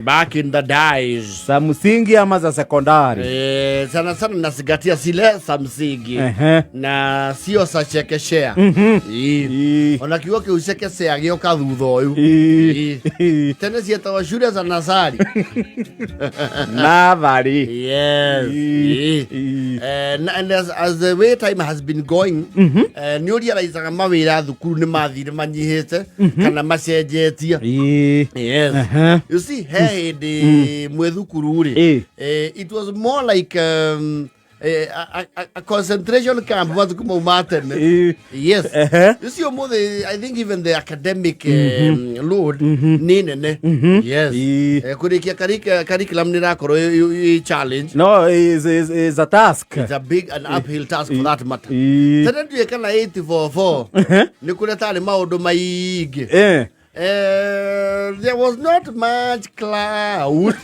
Back in the days. Za msingi ama za sekondari? Sana sana nazingatia zile za msingi na sio za chekechea. Ona kiugo kĩu chekechea gĩoka thutha ũyũ. Tene cietagwo shule za nasari. Nathari. Yes. And as the way time has been going, nĩ ũriaraicaga mawĩra thukuru nĩ mathire manyihĩte kana macenjetie. Yes. You see, he hĩndĩ mwĩ thukuru rĩ, it was more like a concentration camp matukũ mau ma tene. Yes. You see, ũmũthĩ I think even the academic load nĩ nene. Yes. Kũrĩkia curriculum nĩ ĩrakorwo ĩ challenge. No, is a task. It's a big and uphill task for that matter. Tene ndiũĩ kana 844 nĩ kũrĩa tarĩ maũndũ maingĩ. There was not much cloud.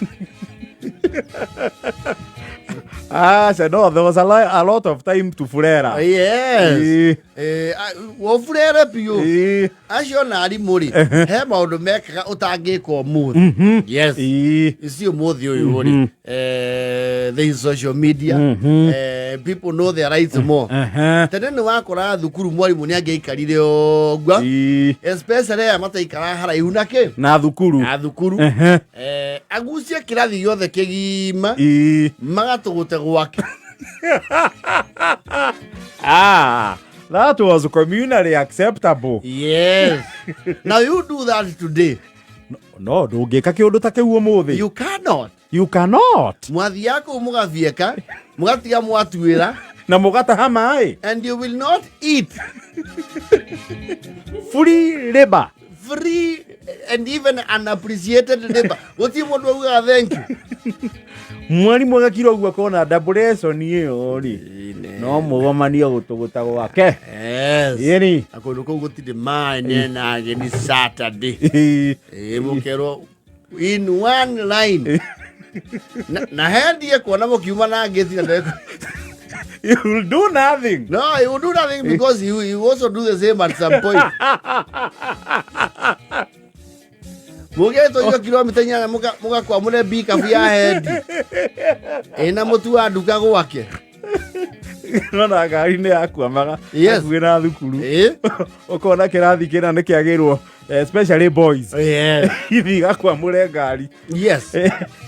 Ah, so no, there was a lot of time to furera. Yes. Wofurere biũ. Acio na arimũ rĩ, he maũndũ mekaga ũtangĩka ũmũthĩ. Yes. Ici ũmũthĩ ũyũ rĩ, there is social media. People know their rights more. Tene nĩ wakora thukuru mwarimũ nĩ angĩaikarire ũguo. Especially aya mataikaraga haraihu na kĩ? Na thukuru. Na thukuru. Agucie kĩrathi gĩothe kĩgima magatũgũte gwake. Ah, that was communally acceptable. Yes. Now you do that today. No, ndũngĩka kĩũndũ ta kĩu ũmũthĩ. You cannot. You cannot. Mwathiaga kũu mũgabieka, mũgatiga mwatuĩra. Na mũgataha maĩ. And you will not eat. Free labor. Free and even unappreciated labor. Gũtirĩ mũndũ augaga thank you. Mwarimũ agakira ũguo akona double lesson ĩyo rĩ, no mũgomanio gũtũgũta gwake. Yes. Ĩni. Na kũndũ kũu gũtirĩ maĩ nena ageni Saturday. Ĩ mũkerwo in one line. Na hendie kuona mũkiuma na ngĩti na ndekũ. You will do nothing. No, you will do nothing because you also do the same at some point. Mũgĩtwo kilomita 8 mũgakwamũre mbikabu ya hendi ĩna mũtu wa nduka gwake. Nona ngari nĩ yakwamaga Yes. hakuhĩ na thukuru. Ũkona kĩrathi kĩna nĩ kĩagĩrwo, especially boys. Yes. Ithi igakwamũre ngari. Yes.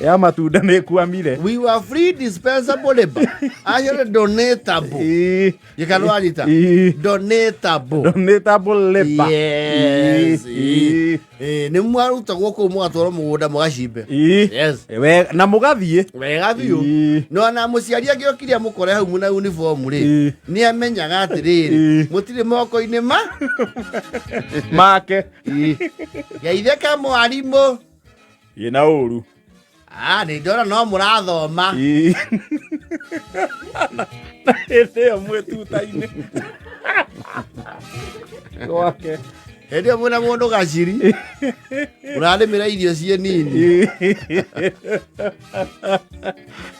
Ya matunda nĩ ĩkwamire. We were free dispensable labor. Actually donatable. Gĩkano anyita. Donatable. Donatable labor. Yes. Nĩ mwarutagwo kũu mũgatwarwo mũgũnda mũgacimbe. Yes. Na mũgathiĩ. Wega biũ. No na mũciari angĩokire amũkore hau mũna uniform rĩ, nĩ amenyaga atĩrĩrĩ, mũtirĩ moko-inĩ ma make. Geithĩka mwarimũ. Ĩ na ũru. Ah, nĩ ndona no mũrathoma. Na hĩndĩ ĩyo mwĩ tuta-inĩ gwake. Hĩndĩ ĩyo mwĩna mũndũ gaciri ũrarĩmĩra irio ciĩ nini.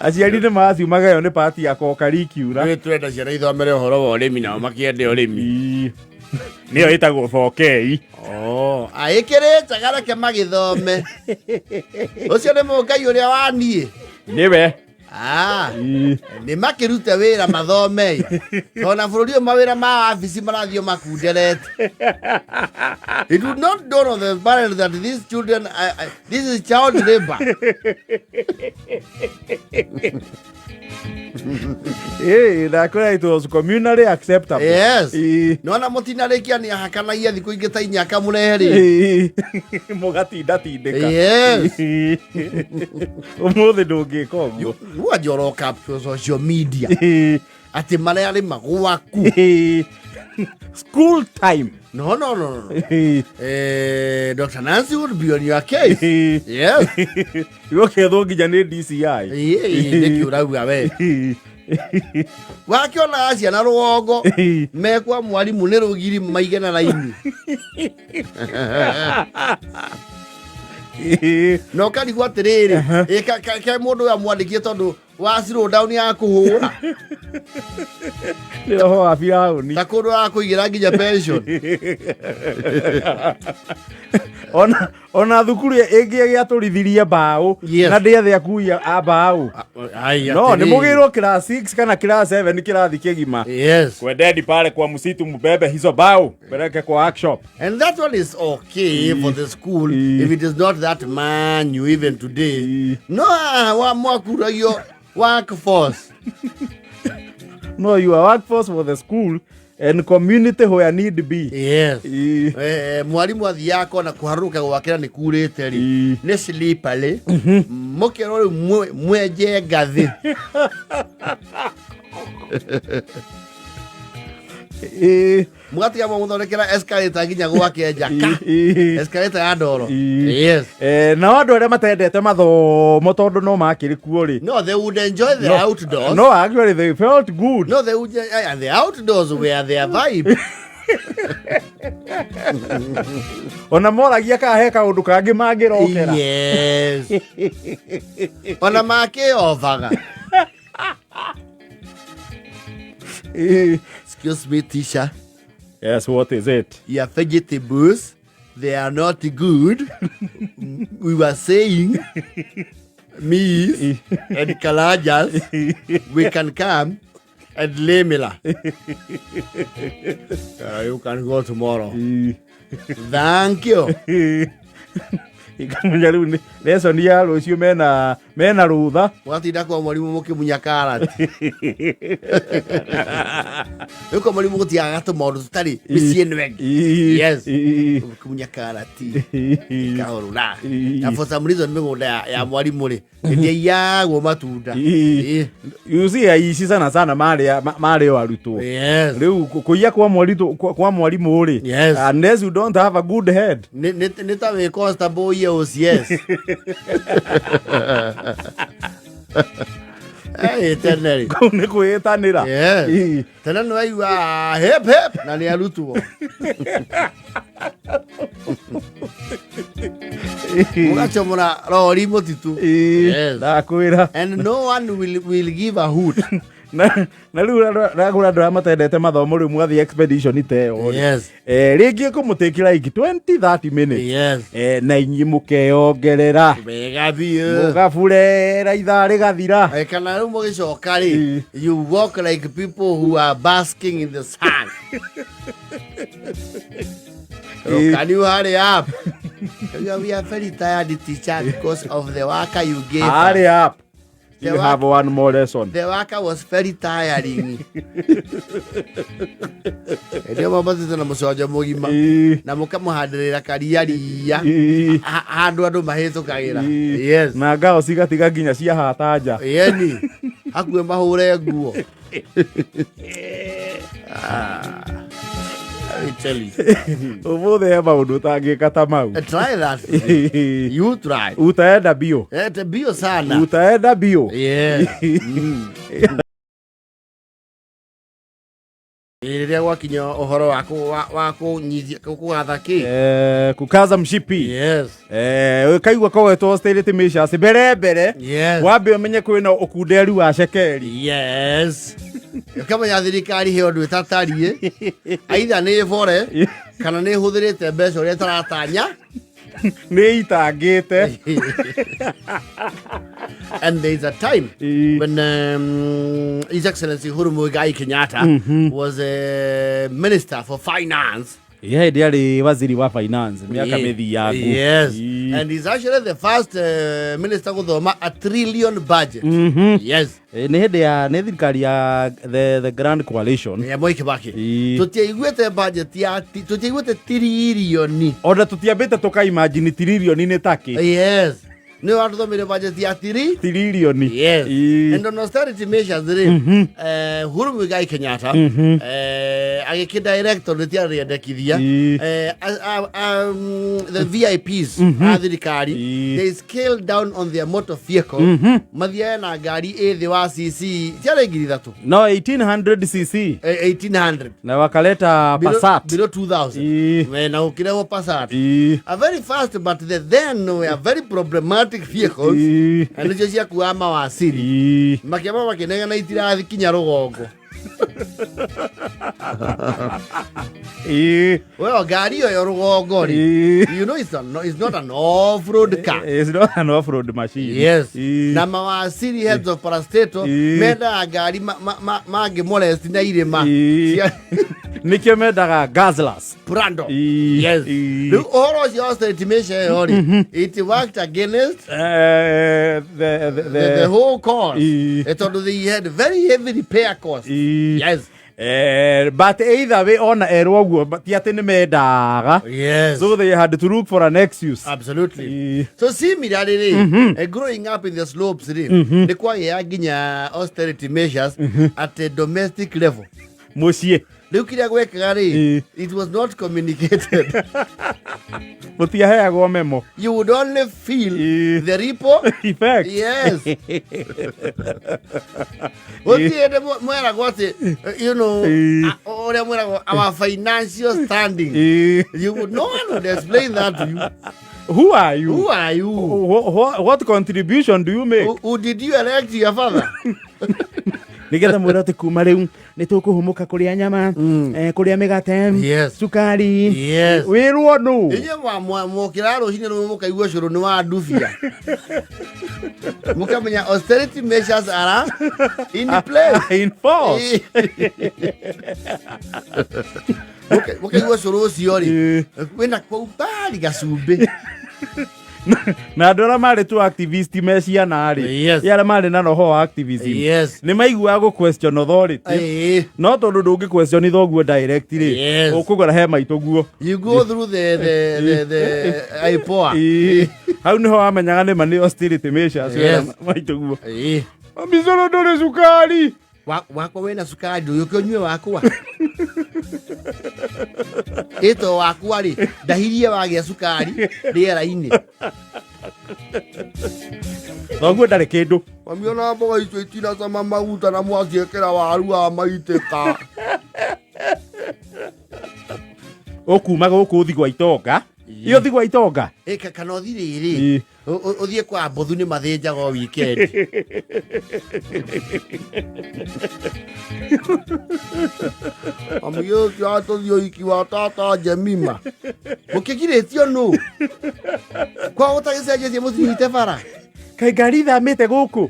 Aciari nĩ maciumaga ĩyo nĩ pati ya kokarikiura. Nĩ twenda ciana ithomere ũhoro wa ũrĩmi nao makĩende ũrĩmi. Nĩyo ĩtagwo 4K. Oh, aĩkĩrĩte gareke magĩthome. Ũcio nĩ mũngai ũrĩa wa niĩ. Nĩwe. Ah, nĩ makĩrute wĩra mathome. Tondũ na bũrũri ũyũ mawĩra ma wabici marathiĩ makunderete. It would not dawn on the parents that these children, this is child labor. Ndakwĩra it was communally acceptable. Yes. Nona mũtinarĩkia nĩ ahakanagia thikũ ingĩ ta inya akamũrehe rĩ. Mũgatinda tindĩka. Yes. Ũmũthĩ ndũngĩka ũguo. Wanjia ũroka social media. Atĩ mararĩma gwaku. School time. No, no, no, no. Dr. Nancy would be on your case. Yes. Igũkethwo nginya nĩ DCI. Nĩkĩ ũrauga we? Wakĩonaga ciana rũgongo mekwa mwarimũ nĩ rũgiri maige na raini. Na ũkarigwo atĩrĩrĩ, ke mũndũ ũyũ amwandĩkie tondũ Wa slow down ya kũhũra. Nĩ roho wa Firaũni. Ta kũndũ arakũigĩra nginya pension. Ona thukuru ĩngĩgĩatũrithirie mbaũ na ndĩethe akui a mbaũ, no nĩ mũgĩrwo class 6 kana class 7 kĩrathi kĩgima. Kwendeni pale kwa msitu mbebe hizo bao peleke kwa workshop. And that one is okay for the school if it is not that man you even today. No, wa mwakuragio workforce. No, you are workforce for the school and community where need be. Mwarimu athiaga akona kũharũrũka gwakĩra nĩ kurĩte rĩ, nĩ slippery, mũkerwo rĩu mwenje ngathĩ. Mũgatiga mũthondekera escalator nginya gwake njaka. Escalator ya ndoro. Nao andũ arĩa matendete mathomo tondũ no makĩrĩ kuo rĩ. No, they would enjoy the outdoors. No, actually they felt good. No, they would, and the outdoors were their vibe. Ona moragia kana he kaũndũ kangĩ mangĩrokera. Yes. Ona makĩobaga. Excuse me, teacher. Yes, what is it? Your vegetables, they are not good. We were saying, me and Kalajas, we can come and Lemela. You can go tomorrow. Thank you. Ikamenya rĩu nĩ lesson ya rũciũ mena rũtha. Mũgatinda kwa mwarimũ mũkĩmunya karati. Rĩu kwa mwarimũ gũtiagaga tũmaũndũ tũtarĩ mĩciĩ ĩno ĩngĩ. Yes. Mũkĩmunya karati. Kahũrũra. Na for some reason mĩgũnda ya mwarimũ rĩ, nĩndĩaiyagwo matunda. You see, aici sana sana marĩ o arutwo. Rĩu kũiya kwa mwarimũ, kwa mwarimũ rĩ, unless you don't have a good head. Nĩ ta wĩ constable ye OCS. Tene rĩ. Kũu nĩ kwĩĩtanĩra. Tene nĩ waigua hip hip na nĩ arutwo. Mũgacomora rori mũtitu. Ndakwĩra. And no one will give a hoot. Na rĩu ndagũra andũ arĩa matendete mathomo rĩu mwathiĩ expedition ta ĩyo rĩ. Rĩngĩ ĩkũmũtĩkĩra like 20-30 minutes. Na inyuĩ mũkeyongerera. Wega biũ. Mũgaburera ithaa rĩgathira. Kana rĩu mũgĩcoka rĩ, you walk like people who are basking in the sun. Can you hurry up? We are very tired, teacher, because of the worker you gave us. Hurry up. The You have one more lesson. The worker was very tiring. Ndio mabatite na mũconjo mũgima. Na mũkamũhandĩrĩra karia ria. Handũ andũ mahĩtũkagĩra. Yes. Na ngao cigatiga nginya ciahata nja. Yeni. Hakuhĩ mahũre nguo. I tell you. Ũmũthĩ he maũndũ ũtangĩka ta mau. Try that. You try. Utaenda bio. Bio sana. Utaenda bio. Yeah. Rĩrĩa gwakinya ũhoro wa kũnyithia, kũgatha kĩ? Kukaza mshipi. Yes. Kaigua kogwetwo austerity measures mbere mbere. Yes. Wambe ũmenye kwĩna ũkunderu wa cekeri. Yes. Ũkamenya thirikari he ũndũ ĩtatariĩ. Aitha nĩ ĩbore kana nĩ ĩhũthĩrĩte mbeca ũrĩa ĩtaratanya. Nĩ itangĩte. And there is a time when His Excellency Uhuru Muigai Kenyatta was a minister for finance. Yeah, hĩndĩ arĩ waziri wa finance mĩaka mĩthiangu. Yes. And he's actually the first minister gũthoma a trillion budget. Yes. Nĩ hĩndĩ ya, nĩ thirikari ya the Grand Coalition. Ya Mwai Kibaki. Tũtiaiguĩte budget ya tũtiaiguĩte tiririoni. Ona tũtiambĩte tũkaimagine tiririoni nĩ takĩ. Yes. Nĩ watũthomire budget ya tiri? Tiririoni. Yes. And on austerity measures rĩ, Uhuru Muigai Kenyatta, agĩkĩ direct tondũ tiarĩendekithia. The V I Ps a thirikari, they scaled down on their motor vehicle. Mathiaga na ngari ĩ thĩ wa CC, tiarĩ ngiri ithatũ. No, 1800 CC. 1800. Na wakaleta Below, Passat. below 2000. Na ũkĩrehwo Passat. A very fast, but the then were very problematic. diplomatic vehicles na nĩcio ciakuaga mawaciri makĩamba makĩnegena itirathikinya rũgongo. Well, ngari ĩyo rũgongo rĩ, you know it's not an off-road car. It's not an off-road machine. Yes. Na mawaciri, heads of parastatal, mendaga ngari mangĩmolest na irĩma. Nĩkĩo mendaga Guzzlers. Prado. Yes. Rĩu ũhoro ũcio wa austerity measure ĩyo rĩ, it worked against the whole cause. Tondũ they had very heavy repair costs. Yes. But either way, ona erwo ũguo, ti atĩ nĩ mendaga. So they had to look for an excuse. Absolutely. So similarly rĩ, growing up in the slopes rĩ, nĩ kwagĩa nginya austerity measures at a domestic level. Mũciĩ. Rĩu kĩrĩa gwekaga rĩ, it was not communicated. Mũtiaheagwo memo. You would only feel the ripple effect. Yes, gũtirĩ hĩndĩ mweragwo atĩ ũrĩa mweragwo our financial standing. You would, no one would explain that to you. Who are you? Who are you? What contribution do you make? Who did you elect your father? Nigetha mwĩra atĩ kuma rĩu nĩ tũkũhũmũka kũrĩa nyama, kũrĩa mĩgate, cukari. Wĩrwo nũ? Inyuĩ mwokĩra rũcinĩ rũmwe mũkaigua ũcũrũ nĩ wa ndubia, mũkamenya austerity measures are in place. In force. Mũkaigua ũcũrũ ũcio rĩ, wĩna kwa umbali gacumbĩ. Na andũ arĩa marĩ tu activist me ciana rĩ, arĩa marĩ na roho wa activism, nĩ maiguaga gũ question authority, no tondũ ndũngĩ question thoguo direct rĩ, ũkũgora he maitũ guo. You go through the IPOA. Hau nĩho wamenyaga nĩ ma nĩ austerity measures. Wera maitũ guo, "Mami, cũrũ ndũrĩ cukari." Wakwa wĩna cukari, ndũyũke ũnyue wakwa. Ĩto wakwa rĩ, ndahirie wagĩa cukari rĩera-inĩ. Thoguo ndarĩ kĩndũ. Mami, ona mboga icio itinacama maguta na mwaciĩkĩra waru wa maitĩka. Ũkuma gũkũ ũthi gwa itonga, iyo ũthi gwa itonga. Ĩ, kana ũthi rĩrĩ, ũthiĩ kwa mbũthu, nĩ mathĩnjaga o weekend. Mami, ũcio tũthiĩ ũhiki wa tata Jemima, mũkĩgirĩtio nũ kwa gũtagĩcenjetie mũtinyite bara? Kaĩ ngari ithamĩte gũkũ?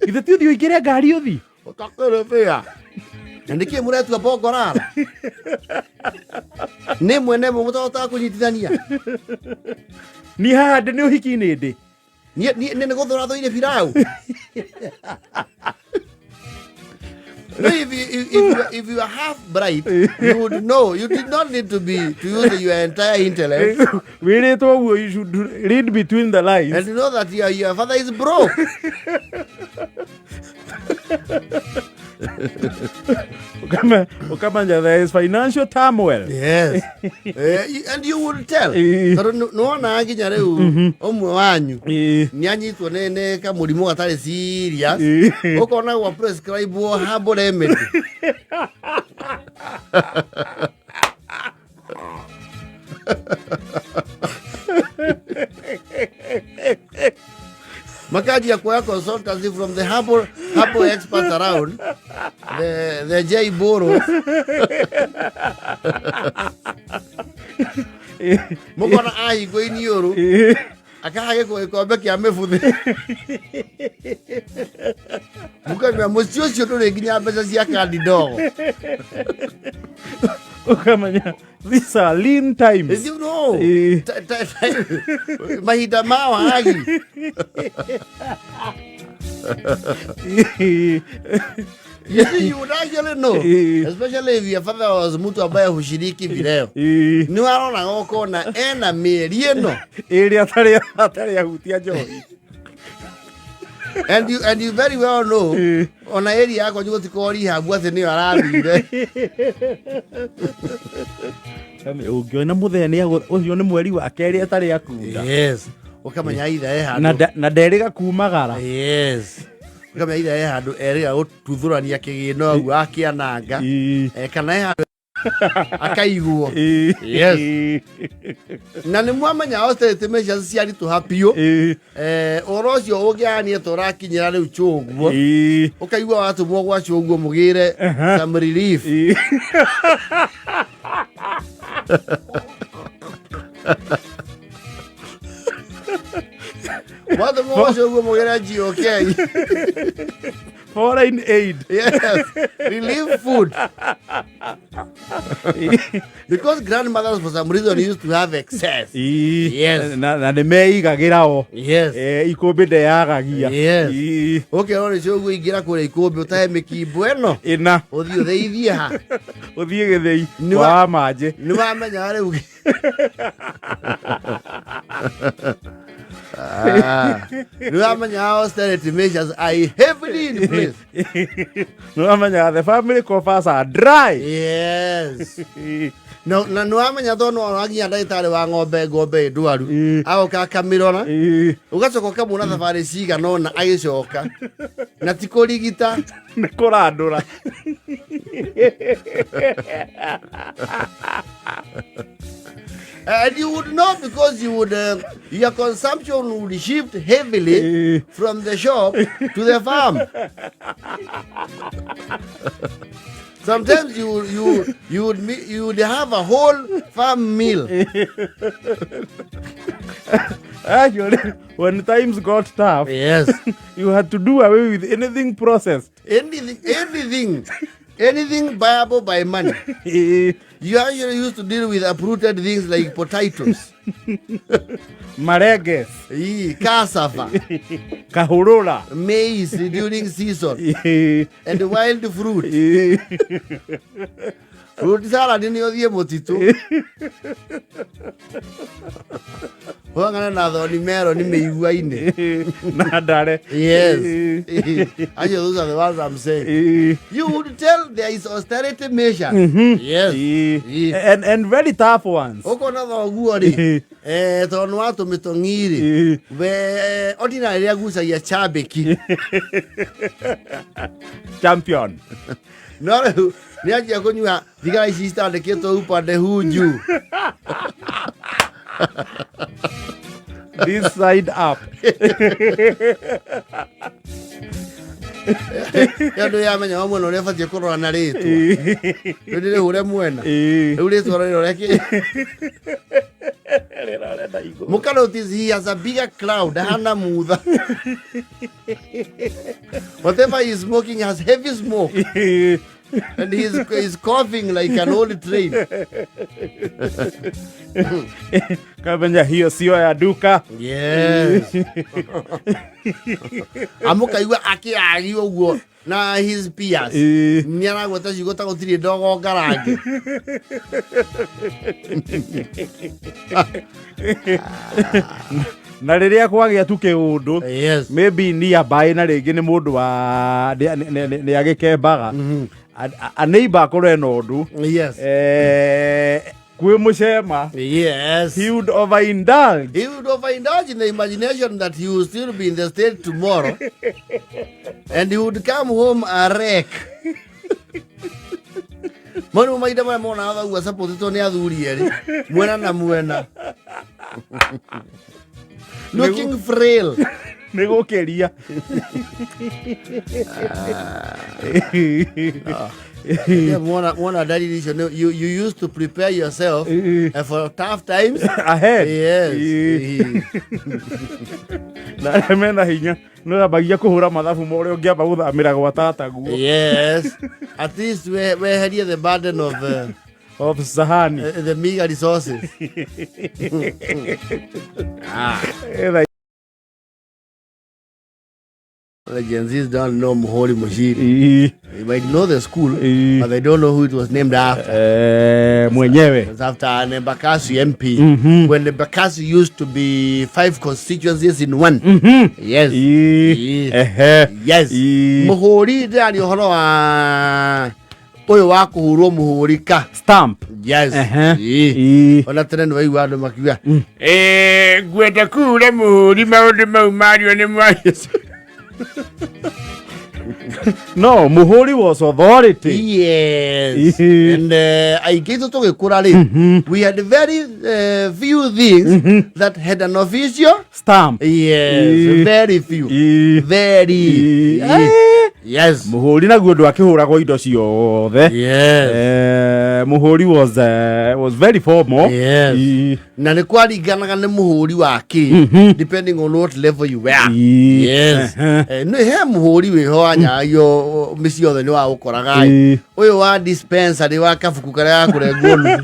Ithe ti ũthiĩ ũingĩre ngari ũthi. Ũtakĩrĩ bĩa na nĩkĩ mũretua bongorara nĩ mwene mwe mũtahotaga kũnyitithania? Ni haha ndĩ nĩ ũhiki-inĩ ndĩ. Niĩ nĩ gũthũra thũire birau. No, if you are half bright, you would know. You did not need to use your entire intellect Wĩrĩtwo ũguo, you should read between the lines and to know that your father is broke. Ũkamenya there is financial turmoil. Yes. And you would tell. Tondũ nĩwonaga nginya rĩu ũmwe wanyu nĩ anyitwo nĩ kamũrimũ gatarĩ serious, ũkona gwa prescribe herbal remedy. Makanjia kuoya consultancy from the herbal experts around the J Boro, mũkona ahingwo iniũrũ, akahagĩkwo gĩkombe kĩa mĩbuthĩ, mũkamenya mũciĩ ũcio ndũrĩ nginya mbeca cia kandi ndogo. Ũkamenya these are lean times. You know, mahinda ma wagi. You see, you would actually know, especially if your father was mtu ambaye hushiriki vileo, nĩ waroraga ũkona ena mĩeri ĩno ĩrĩa atarĩ ahutia njohi. And you very well know ona area yakwa gũtikorwo rehab atĩ nĩyo arathire. Ũngĩona mũthee nĩ ũcio nĩ mweri wa kerĩ atarĩ akunda. Yes, ũkamenya itha e Na handũ na nderĩga kumagara. Yes, ũkamenya itha e handũ erĩga gũtuthũrania kĩgĩna ũguo akĩananga. Kana e handũ Akaiguo. Yes. Na nĩ mwamenya austerity measures ciaritũha biũ. Ũhoro ũcio ũngĩania tũrakinyĩra rĩu chũguo. Ũkaigua watũmwo gwa chũguo mũgĩre some relief. Watũmwo gwa chũguo mũgĩre GOK. Foreign aid. Yes, relief food. Because grandmothers for some reason used to have excess. Yes. Na nĩ meigagĩra o. Yes. Ikũmbĩ ndeyagagia. Yes. Ũkerwo nĩ cũguo ingĩra kũrĩa ikũmbĩ ũtahe mĩkimbo ĩno. Ĩna. Ũthiĩ ũthĩithie ha. Ũthiĩ gĩthĩi. Wa manjĩ. Nĩ wamenya rĩu. Ah, nĩ wamenya austerity measures are heavily in place. Nĩ wamenya the family coffers are dry. Yes. Na nĩ wamenya tondũ no waginya ndagĩtarĩ wa ng'ombe ng'ombe ĩ ndwaru agoka akamĩrora ũgacoka ũkamuona thabarĩ cigana ũna agĩcoka na ti kũrigita. Nĩ kũrandũra. And you would know because you would your consumption would shift heavily from the shop to the farm. Sometimes you would have a whole farm meal. Actually, when times got tough, Yes. you had to do away with anything processed. Anything buyable by money. You actually used to deal with uprooted things like potatoes. Mareges. Cassava. Kahurura. Maize during season. And wild fruit. Fruit salad nĩ ũthiĩ mũtitũ. Ũhang'ane na thoni meroni mĩigua-inĩ. Na ndare. Yes. Acio, those are the ones I'm saying. You would tell there is austerity measures. Yes. And very tough ones. Ũkona thoguo rĩ, tondũ nĩ wa tũmĩtong'i rĩ, we ordinary rĩrĩa agucagia chambĩki. Champion. No rĩu nĩ anjia kũnyua thigara ici citandĩkĩtwo upande huu juu. This side up. Andũ yamenya wa mwena ũrĩa ũbatiĩ kũrora na rĩtwa. Rĩu ndĩrĩhũre mwena. Rĩu rĩtwa rĩrore kĩ? Mũka notice he has a bigger cloud, hana mutha. Whatever he is smoking has heavy smoke. And he's coughing like an old train. Kamenya hiyo sio ya duka. Yes. Amukaigua akĩaria ũguo na his peers. Nĩ aragweta ciugo ta gũtirĩ ndogo ngarange. Na rĩrĩa kwagĩa tu kĩũndũ, Yes. maybe nearby na rĩngĩ nĩ mũndũ wa nĩ agĩkembaga. A neighbor akorwo ena ũndũ. Yes. Kwĩ mũcema. Yes. He would overindulge. He would overindulge in the imagination that he will still be in the state tomorrow. And he would come home a wreck. Mwana mahinda marĩa monaga thoguo supportĩtwo nĩ athuri erĩ, mwena na mwena. Looking frail. Nĩ gũkĩria. Yeah, mwana dalili icio you used to prepare yourself for tough times ahead. Yes. Na arĩa mena hinya nĩ wambagia kũhũra mathabu ma ũrĩa ũngĩamba gũthamĩra gwa tataguo. Yes. At least weherie the burden of of sahani. The meager resources. The Gen Zs don't know Muhuri Mushiri. They might know the school, but they don't know who it was named after. Mwenyewe. It was after an Embakasi MP. When Embakasi used to be 5 constituencies in one. Yes. Yes. Muhuri ndani ũhoro wa ũyũ wa kũhũrwo mũhũri ka. Stamp. Yes. Ona tene nĩ waigua andũ makiuga, ngwenda kũhũra mũhũri maũndũ mau mario nĩ mwario. No muhuri was authority. Yes. And aingĩ itũ tũgĩkũra rĩ, we had very few things that had an official stamp. Yes, very few. Very. Yes. Muhuri naguo ndwakĩhũragwo indo ciothe. Yes. Muhuri was very formal. Yes. Na nĩ kwaringanaga nĩ mũhũri wa kĩ, depending on what level you were. Yes. Nĩ he mũhũri wĩho wanyagio mĩciĩ yothe nĩ wagũkoraga. Ũyũ wa dispensary wa kabuku karĩa gakũrengwo nuthu.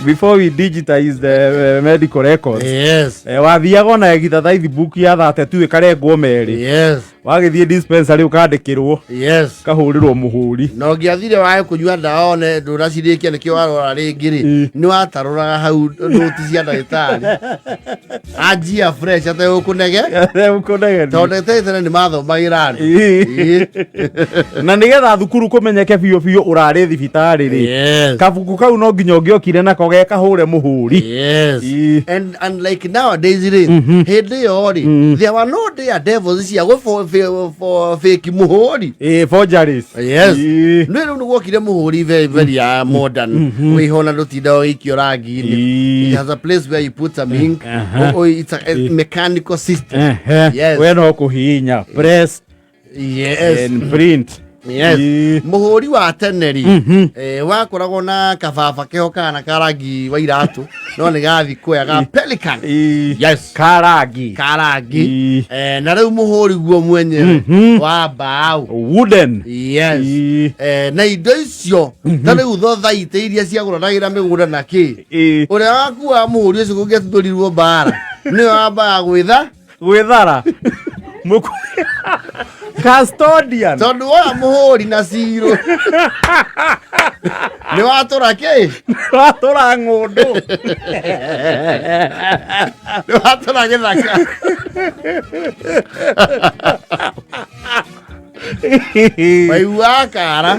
Before we digitize the medical records, wathiaga ona exercise book ya 32 ĩkarengwo merĩ. Wagĩthiĩ dispensary ũkandĩkĩrwo, kahũrĩrwo mũhũri. Na ũngĩathire wage kũnyua ndawa one ndũnacirĩkia nĩkĩo warwara rĩngĩ rĩ, nĩ watarũraga hau nũti cia ndagĩtarĩ anjia fresh ategũkũnege. Ũkũnegenia. Tondũ ndagĩtarĩ tene nĩ mathomagĩra andũ. Na nĩgetha thukuru kũmenyeke biũ biũ ũrarĩ thibitarĩ rĩ, kabuku kau no nginya ũngĩokire nako gekahũre mũhũri. And unlike nowadays rĩ, hĩndĩ ĩyo rĩ, there were no daredevils cia gũ fake mũhũri. Ĩĩ, forgeries. Yes. Nĩ rĩu nĩ gwokire mũhũri very very modern wĩho na ndũtinda ũgĩikio rangi-inĩ. It has a place where you put some ink. Oh, it's a mechanical system. Yes. We no kũhihinya press and print. Yes. Mũhũri wa tene rĩ, wakoragwo na kababa keho kana ka rangi wa iratũ no nĩ gathi kuoya ga pelican. Yes. Karangi. Karangi. Na rĩu mũhũri guo mwenyewe wa mbaũ. Wooden. Yes. Na indo icio ta rĩu thothaitĩ iria ciagũranagĩra mĩgũnda na kĩ, ũrĩa wakuaga mũhũri ũcio kũngĩatuthũrirwo mbara nĩwe wambaga gwĩtha. Gwĩthara. Custodian. Tondũ woya mũhũri na cirũ nĩ watũra kĩ. Watũra ng'ũndũ. Nĩ watũra gĩthaka. Waiguaga kara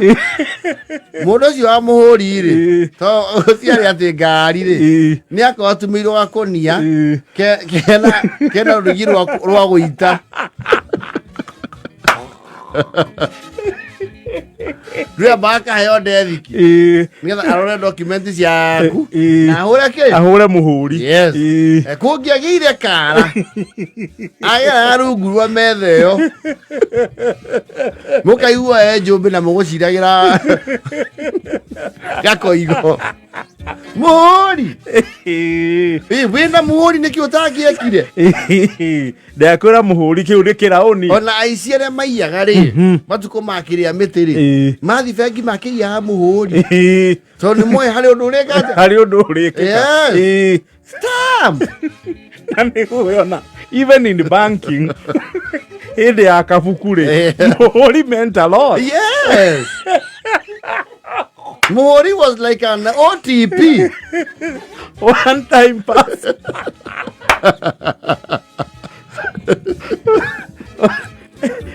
mũndũ ũcio wa mũhũri rĩ, to ciarĩ atĩ ngari rĩ, nĩ akorwo atumĩirwo gakũnia kena rũrigi rwa gũita rĩamba akaheo ndethiki nĩgetha arore document ciaku na ahũre kĩ. Ahũre mũhũri. Yes. Kũngĩagĩire kara ageraga rungu rwa metha ĩyo mũkaigua e njũmbĩ na mũgũciragĩra gakoigo mũhũri. Wĩna mũhũri nĩkĩ ũtangĩekire? Ndakwĩra mũhũri kĩu nĩ kĩraũni. Ona aici arĩa maiyaga rĩ, matukũ makĩrĩa mĩtĩ rĩ, mathi bengi makĩiyaga mũhũri tondũ nĩ moĩ harĩ ũndũ ũrĩka atĩa? Harĩ ũndũ ũrĩkĩka. Yes. Stamp. Na nĩ ũyona even in banking hĩndĩ ya kabuku rĩ, mũhũri meant a lot. Yes. Muhuri was like an OTP. One time pass.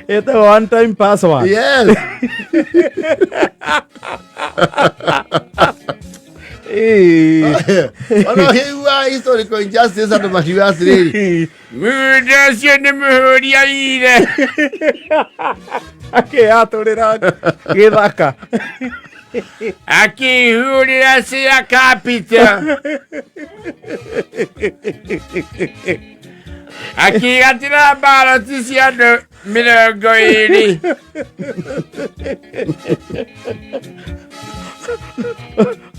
Ĩtagwo one time password. Yes. Ona ũkĩigua historical injustice andũ makiuga atĩrĩrĩ, mũndũ ũcio nĩ mũhũri aire. Akĩyatũrĩra gĩthaka. Akĩhũrĩra cia capital. Akĩgatĩra mbaroti cia andũ 20.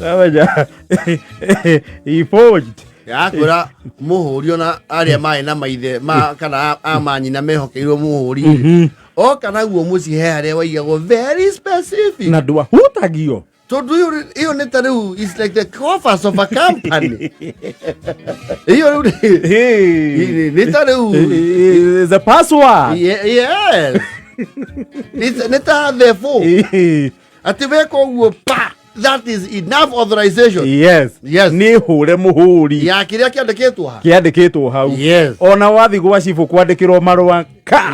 Amenya he forged. Yakwĩra mũhũri ona arĩa marĩ na maithe ma kana a manyina mehokeirwo mũhũri oka naguo mũciĩ he harĩa waigagwo very specific. Na ndwahutagio. Tondũ ĩyo nĩ ta rĩu is like the coffers of a company ĩyo rĩu nĩ ta rĩu The password. Yes. Nĩ ta the four atĩ weka ũguo pa, that is enough authorization. Yes. Yes. Nĩ hũre mũhũri. Ya kĩrĩa kĩandĩkĩtwo ha. Kĩandĩkĩtwo hau. Ona wathi gwa cibũ kwandĩkĩrwo marũa ka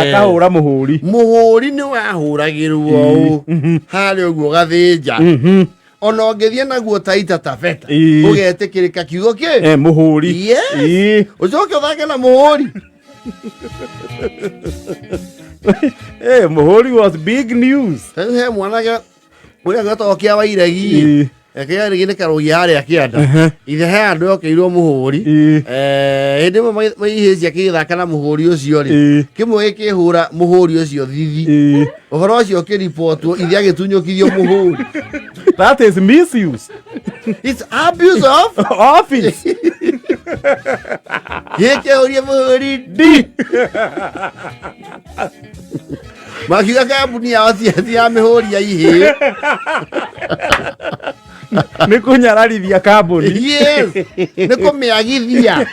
akahũra mũhũri. Mũhũri nĩ wahũragĩrwo ũũ harĩa ũguo gathĩnja, ona ũngĩthiĩ naguo Taita Taveta, ũgetĩkĩrĩka kiugo kĩ. Mũhũri. Yes. Ũcoke ũthake na mũhũri. Eh, mũhũri was big news. Rĩu he mwanake ũrĩa gĩtagwo kĩa Wairegi. Kĩa Wairegi nĩ karũgia harĩa kĩanda. Ithe he andũ yokĩirwo mũhũri. Hĩndĩ ĩmwe ihĩĩ ciake igĩthaka na mũhũri ũcio rĩ, kĩmwe gĩkĩhũra mũhũri ũcio thithi. Ũhoro ũcio ũkĩribotwo, ithe agĩtunyũkithio mũhũri. That is misuse. It's abuse of office. Gĩkĩhũrie mũhũri ndi. Makiuga kambuni yao ti ya mĩhũri ya ihĩĩ. Nĩ kũnyararithia kambuni. Yes, nĩ kũmĩagithia.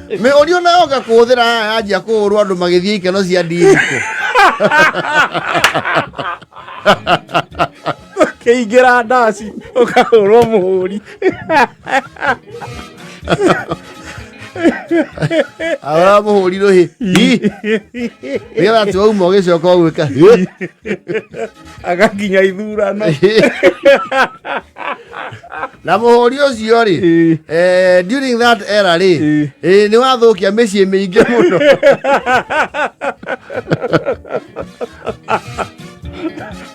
Mĩhũri ona yoka kũhũthĩra haha yanjia kũhũrwo andũ magĩthiĩ ikeno cia disco. Kĩingĩra ndaci ũkahũrwo mũhũri. Ahũra mũhũri rũhĩ. Hi. Nĩgetha atĩ wauma ũgĩcoka ũgwĩka. Hi. Agakinya ithurano. Na mũhũri ũcio rĩ, during that era rĩ, nĩ wathũkia mĩciĩ mĩingĩ mũno.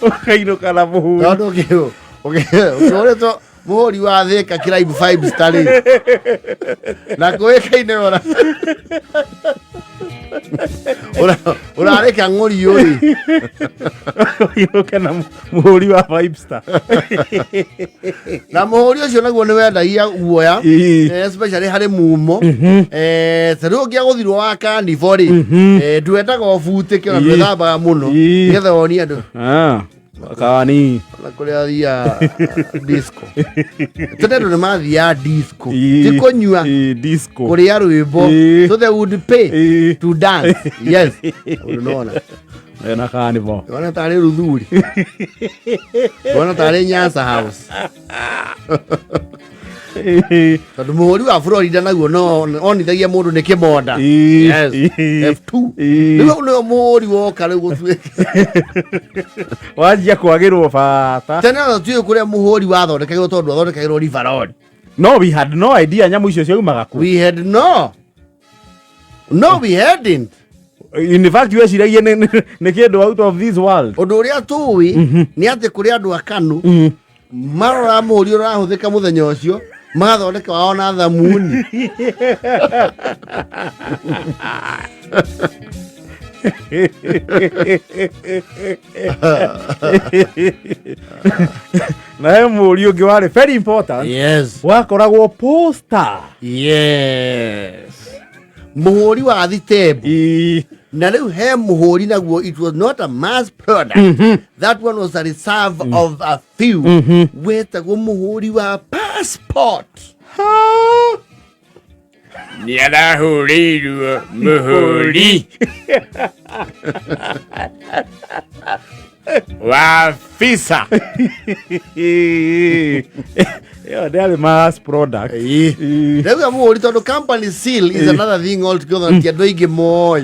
Ũkainũka na mũhũri. Tondũ ũkĩhũrĩtwo mũhũri wa Thika Crime Five Star rĩ, na kũĩkaine ũrarĩ kang'ũriũ rĩ. Ũkainũka na mũhũri wa Five Star. Na mũhũri ũcio naguo nĩ wendagia guoya, especially harĩ mumo. Ta rĩu ũngĩagũthirwo wa kanibo rĩ, ndwendaga ũbutĩke ona ndwethambaga mũno, nĩgetha wonie andũ. Ah, kawani. Ona kũrĩa athiaga disco tene, andũ nĩ mathiaga disco, ti kũnyua, Disco. kũrĩa rwĩmbo. So they would pay to dance, yes. Ũndũ nona Ena kanibo. Ona tarĩ Ruthuri, ona tarĩ Nyasa House, tondũ mũhũri wa Florida naguo no onithagia mũndũ nĩ kĩmonda. Yes. F2. Rĩu nĩo mũhũri woka rĩu gũtuĩka Wanjia kwagĩrwo bata. Tene ona tiũĩ kũrĩa mũhũri wathondekagĩrwo, tondũ wathondekagĩrwo River Road. No, we had no idea nyamũ icio ciaumaga kũ. We had no, we hadn't. In fact, weciragia nĩ kĩndũ out of this world. Ũndũ ũrĩa tũĩ nĩ atĩ kũrĩ andũ a Kanu marora mũhũri ũrahũthĩka mũthenya ũcio, magathondeka wao na thamuni. Na he mũhũri ũngĩ warĩ very important. Wakoragwo poster. Yes, mũhũri wa thitembu. Na rĩu he mũhũri naguo, it was not a mass product, that one was a reserve of a few, wetagwo mũhũri wa passport. Nĩ arahũrĩirwo mũhũri wa visa. Ĩyo ndĩarĩ mass product. Rĩu mũhũri, tondũ company seal is another thing altogether, ti andũ aingĩ moĩ.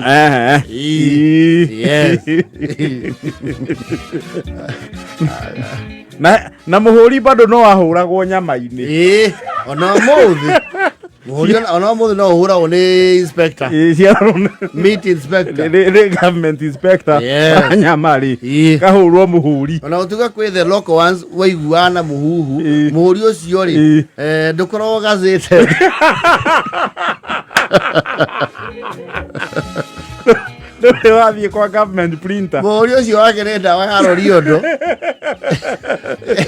Yes. Na mũhũri bado no ahũragwo nyama-inĩ. Ĩĩ, ona ũmũthĩ mũhũri, ona ũmũthĩ no ũhũragwo nĩ inspector. Ĩĩ, Meat inspector. Nĩ government inspector. Nyama rĩ, kahũrwo mũhũri. Ona gũtuĩka kwĩ the local ones waiguaga na mũhuhu, mũhũri ũcio rĩ, ndũkoragwo gazete. Ndũrĩ wathiĩ kwa government printer. Mũhũri ũcio wake nĩ ndawa ya roriondo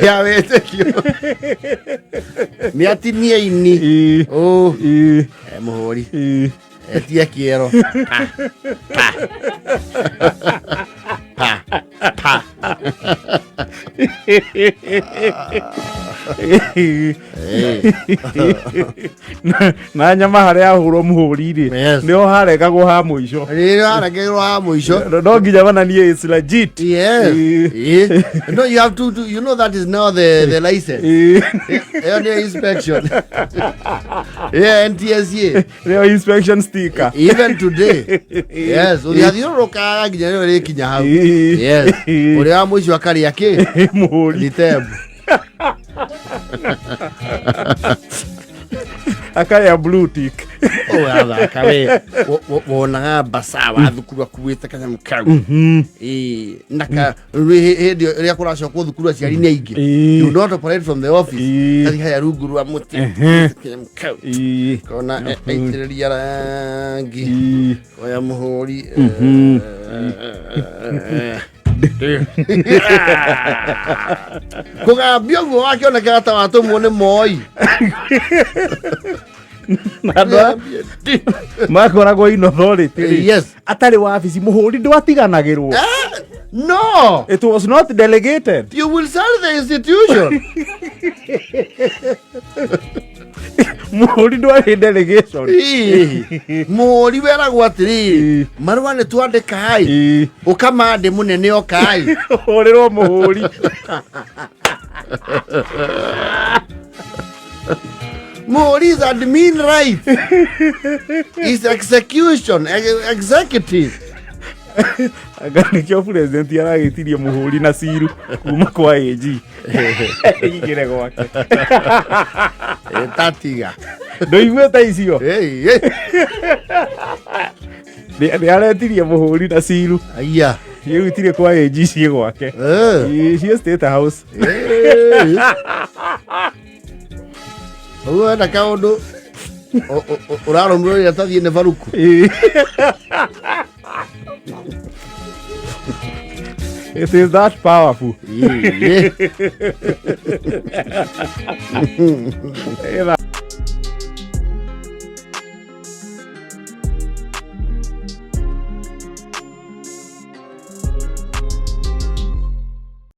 ya wĩtĩkio, nĩ atinie ini. Ũ, mũhũri etie kĩero pa pa pa pa. Na nyama harĩa ahũrwo mũhũri rĩ, nĩho haregagwo ha mũico. Rĩrĩa haregagwo ha mũico. No nginya mananie it's legit. Yes. No, you have to, you know, that is now the license. Ĩyo nĩyo inspection. Yeah, NTSA. Nĩyo inspection sticker. Even today. Yes, ũthiathiũrũrũkaga nginya rĩo rĩkinya hau. Yes. Ũrĩa wa mũico akarĩa kĩ? Mũhũri. Thitembu. Akarĩa blue tick. Ũrathaka we. Wonaga mbaca wa thukuru akuĩte kanyamũ kau. Ĩĩ, na ka hĩndĩ ĩrĩa kũracokwo thukuru aciari nĩ aingĩ. You not operate from the office. Kathi haya rungu rwa mũtĩ. Kanyamũ kau. Kona aitĩrĩria rangi. Oya mũhũri. Kũgambia ũguo wakĩonekaga ta watũmwo nĩ Moi. Na andũ aya makoragwo in authority rĩ, atarĩ wabici mũhũri ndwatiganagĩrwo. No. It was not delegated. You will sell the institution. Mũhũri ndwarĩ delegation. Ĩĩ. Mũhũri weragwo atĩrĩrĩ, marũa nĩ twandĩka-ĩ, ũkamandĩ mũnene oka-ĩ. Hũrĩrwo mũhũri. Mũhũri is admin right. Is execution, executive. Anga nĩkĩo president aragĩtirie mũhũri na ciru kuma kwa AG. Igĩre gwake. Tatiga. Ndũiguĩte icio? Hey, hey. Nĩ aretirie mũhũri na ciru. Aya. Rĩu itirĩ kwa AG ciĩ gwake. Ĩ, ciĩ State House. Ũguo wenda kaũndũ ũrarũmĩrĩra tathiĩ nĩ baruku. It is that powerful. Ĩĩ. Ĩtha.